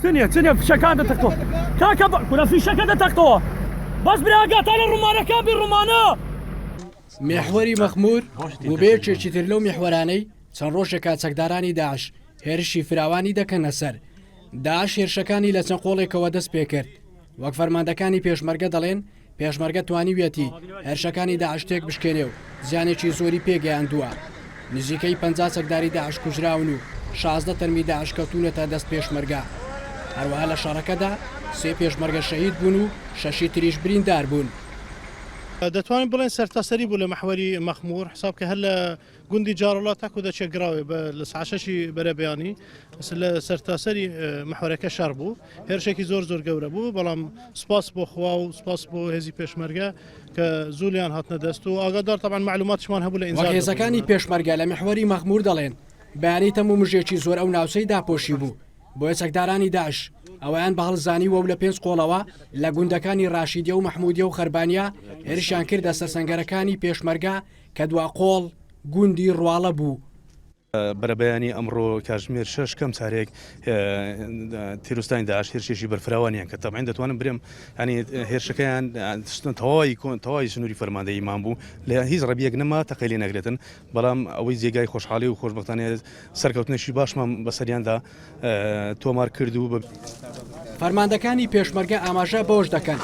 چنیە چنیە فشەکان دەتەقتەوە کاکە کورە فیشەکە دەتەقتەوە بەس برا ئاگاتان لە ڕومانەکان بی ڕومانە. میحوەری مەخموور بوو بە یەکێکی تر لەو میحوەرانەی چەند ڕۆژێکە چەکدارانی داعش هێرشی فراوانی دەکەنە سەر. داعش هێرشەکانی لە چەند قۆڵێکەوە دەست پێکرد. وەک فەرماندەکانی پێشمەرگە دەڵێن، پێشمەرگە توانیویەتی هێرشەکانی داعش تێکبشکێنێ و زیانێکی زۆری پێگەیاندووە. نزیکەی 50 چەکداری داعش کوژراون و 16 تەرمی داعش کەوتوونەتە دەست پێشمەرگە. هەروەها لە شەڕەکەدا سێ پێشمەرگە شەهید بوون و شەشی تریش بریندار بوون. دەتوانین بڵێین سەرتاسەری بوو لە مەحوەری مەخموور، حساب کە هەر لە گوندی جارۆڵا تاکو دەچێ گڕاوێ بە لە ساعە شەشی بەرەبەیانی لە سەرتاسەری محوەرەکە شەڕ بوو، هێرشێکی زۆر زۆر گەورە بوو، بەڵام سوپاس بۆ خوا و سوپاس بۆ هێزی پێشمەرگە کە زوو لێیان هاتنە دەست و ئاگادار تەبعەن مەعلوماتیشمان هەبوو لە وەک ئینزار دەبوو. هێزەکانی پێشمەرگە لە میحوەری مەخموور دەڵێن، بەیانی تەم و مژێکی زۆر ئەو ناوچەی داپۆشیبوو، بۆیە چەکدارانی داعش ئەوەیان بە هەڵ زانیوە و لە پێنج قۆڵەوە لە گوندەکانی ڕاشیدیە و مەحمودیە و خەربانیە هێرشیان کردە سەر سەنگەرەکانی پێشمەرگە کە دوا قۆڵ گوندی ڕواڵە بوو. بەرەبەیانی ئەمڕۆ کاتژمێر شەش کەم چارێک تیرۆستانی داعش هێرشێکی بەرفراوانیان کرد تەبعەن دەتوانم برێم ینی هێرشەکەیان تەواوی کۆن تەواوی سنووری فەرماندەییمان بوو لە هیچ ڕەبیەک نەما تەقەی لێ نەکرێتن بەڵام ئەوەی جێگای خۆشحاڵی و خۆشبەختانە سەرکەوتنێکی باشمان بەسەریاندا تۆمار کرد و بە. فەرماندەکانی پێشمەرگە ئاماژە بەوەش دەکەن،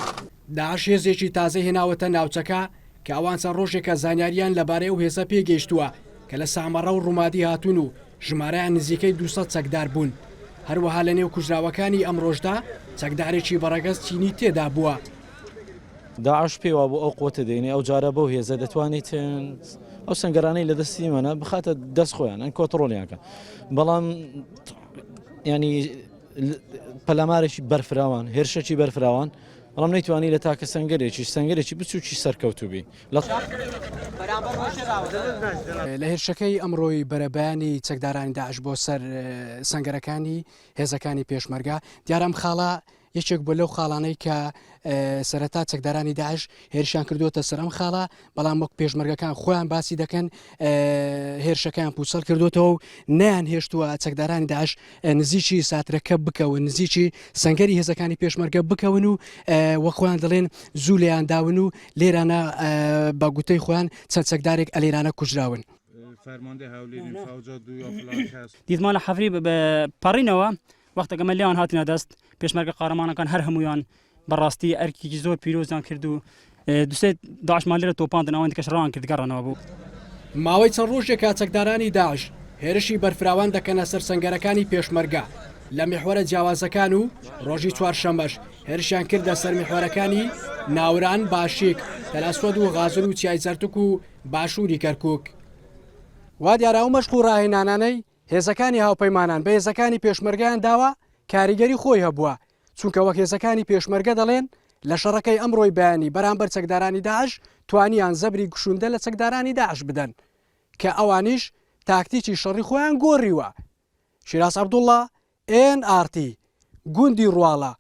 داعش هێزێکی تازەی هێناوەتە ناوچەکە کە ئەوان چەند ڕۆژێکە زانیارییان لەبارەی ئەو هێزە پێگەیشتووە کە لە سامەڕە و ڕومادی هاتوون و ژمارەیان نزیکەی 200 چەکدار بوون. هەروەها لەنێو کوژراوەکانی ئەمڕۆشدا چەکدارێکی بەڕەگەز چینی تێدا بووە. داعش پێی وابوو ئەو قوتە دێنێ ئەو جارە بەو هێزە دەتوانیتن ئەو سەنگەرانەی لە دەستی منە بخاتە دەست خۆیان ئەن کۆتڕۆلیان کە بەڵام ینی پەلامارێکی بەرفراوان هێرشێکی بەرفراوان بەڵام نەیتوانی لە تاکە سنگەرێکی سنگەرێکی بچووکی سەرکەوتوبی لە لە هێرشەکەی ئەمڕۆی بەرەبەیانی چەکدارانی داعش بۆ سەر سەنگەرەکانی هێزەکانی پێشمەرگە دیارە ئەم خاڵە یەکێک بووە لەو خاڵانەی کە سەرەتا چەکدارانی داعش هێرشیان کردووەتە سەر ئەم خاڵە، بەڵام وەک پێشمەرگەکان خۆیان باسی دەکەن هێرشەکەیان پوچەڵ کردوێتەوە و نەیان هێشتووە چەکدارانی داعش نزیکی ساترەکە بکەون نزیکی سنگەری هێزەکانی پێشمەرگە بکەون و وەک خۆیان دەڵێن زوو لێیان داون و لێرانە بە گوتەی خۆیان چەند چەکدارێک ئەلێرانە کوژراون. دیتمان لە حەفری پەڕینەوە وەختێک ئەمە لێیان هاتینە دەست، پێشمەرگە قارەمانەکان هەر هەموویان بەڕاستی ئەرکێکی زۆر پیرۆزیان کرد و دوسێ داعشمان لێرە تۆپاندن ئەوان دیکەش ڕان کرد گەڕانەوە بوو. ماوەی چەند ڕۆژێکە چەکدارانی داعش هێرشی بەرفراوان دەکەنە سەر سەنگەرەکانی پێشمەرگە لە میحوەرە جیاوازەکان و ڕۆژی چوارشەممەش هێرشیان کردە سەر میحوەرەکانی ناوران، باشیک، تەلەسوەد و غازر و چیای زەرتک و باشووری کەرکووک. وا دیارە ئەو مەشق و ڕاهێنانانەی هێزەکانی هاوپەیمانان بە هێزەکانی پێشمەرگەیان داوە کاریگەری خۆی هەبووە، چونکە وەک هێزەکانی پێشمەرگە دەڵێن لە شەڕەکەی ئەمڕۆی بەیانی بەرامبەر چەکدارانی داعش توانیان زەبری کوشندە لە چەکدارانی داعش بدەن کە ئەوانیش تاکتیکی شەڕی خۆیان گۆڕیوە. شیراز عەبدوڵڵا، ئێن ئاڕ تی، گوندی ڕواڵە.